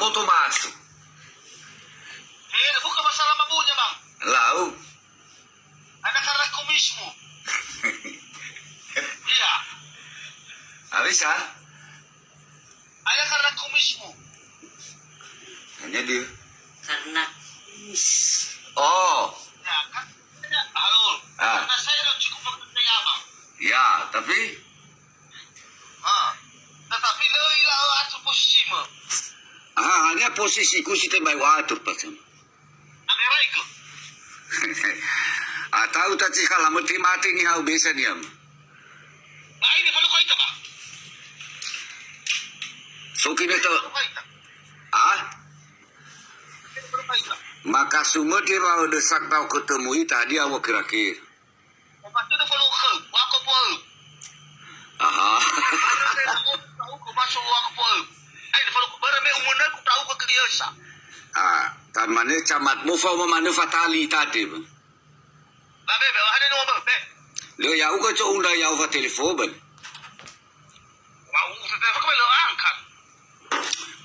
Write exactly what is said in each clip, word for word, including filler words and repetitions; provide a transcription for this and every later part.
Oto masuk. Eh, buka masalah mabuknya, Bang. Lau. Ada karena kumismu. Iya. Habis, ah? Ada karena kumismu. Hanya dia. Karena kumis. Oh. Ya, kan? Ya, halo. Ah. Karena saya lo cukup mengerti, ya, Bang. Ya, tapi Ah, tetapi lö ila'ö atö posisimu. Ah, hanya posisiku si tebai watur, Pak. Angeraigö. Atau ta cikala mati-mati ni hau biasa niam. Lain, kalau kau itu, Pak. Soki beto. Kalau kau itu. Ah? Kalau kau itu. Maka sumedi wa ödösak tau ketemu ita dia wa kira-kira. Obatö da falo khöu, wa ko po'ö. Aha. Ta'u ko baso wa ko po'ö. Ai, da falo ko börö me umönö ku ta'u ko keriösa. Ah, tamane camat mu fa uma manö fatali tadi, Bang. Ba be, be, wahane no be, be. Lö ya'ugö co undra ya'u fa telefon, Bang. Mau telefon, be lö angkat.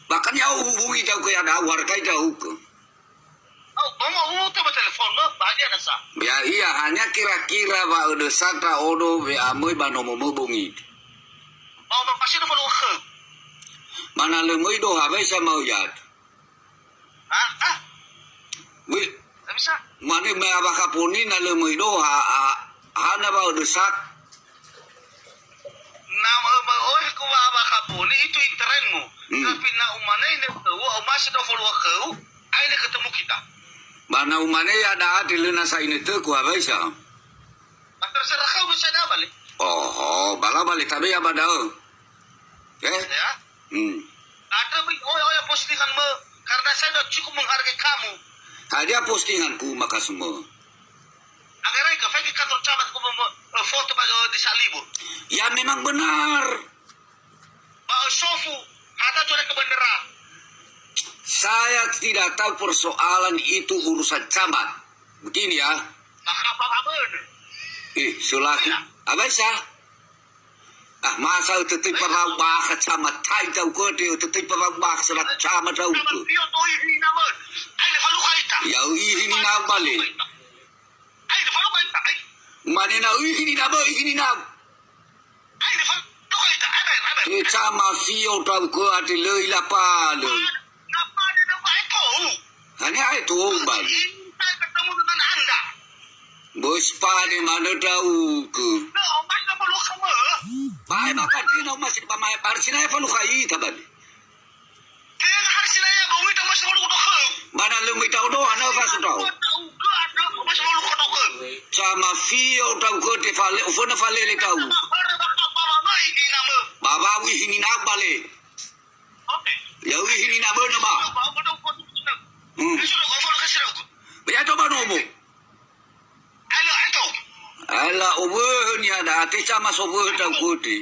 Bahkan ya'u hubungi tau ke ada warga itu ke. Oh, mau, mau, mau, telepon, no? Bahagia nasa. Ya, iya, hanya kira-kira wa ödösak ta odo we amöi ba nomo mö bongi. Oh, ba pasti no follow khöu. Mana lö möi do ha, wei sa mau yat. Ah, ah. Wi. Tak bisa. Mana me abakha poni na lö möi do ha, ha, hana wa ödösak. Na mö-, mö'ohe ku wa abakha poni itu intrenmu. Hmm. Tapi na umane ne khöu, omasi do follow khöu. Aine ketemu kita. Ba na umane ya da'a ti lö nasa inetöku, ha, wei sa. Ba terserah kau bisa ada balik. Oho, bala balik tabe ya ba da'ö. Eh? Ya. Hmm. Ada bi-, oya-oya postingan me, karena saya udah cukup menghargai kamu. Hadia postinganku maka semua. Agar ke fake kantor camat ku me-, me-, foto ba, eh, di Salibu. Ya memang benar. Ba sofu, hata tu ada ke bendera. Saya tidak tahu persoalan itu urusan camat. Begini ya. Maka apa benar? Eh, selaku. Iya. Apa sah? Ah, masa ötötöi parau bakha camat, tai tau köte, ötötöi parau bakha selaku camat tau kö. Camat tio to ihi nama. Ai, le falu kaita. Ya, ihi ni nama bale. Ai, le falu kaita, ai. Mane na ihi ni nama, ihi ni nama. Te cama fio tau kö ate lö ilapalö. Hane ae tou bali. Böi sipade manö tau kö. Bae bakatena umasi ba mae barisina e falu khai ita bali. Tenga hari Sinaya ba uwita mas malu kotokhö. Mana lö möi tau doa na fasu tau. Tau kö andrö mas malu kotokhö. Sama fio tau kö te fale, oföna falele tau. Bara bakha baba mai di nama. Baba wi hini na bale. Oke. Ya wi hini na bana ba. Ba kotokhö. Hmm. Kesudah kau follow kesudah. Ya coba nomo. Alo, ato. Ala owöhö niha da, te sama sowöhö tau kö te.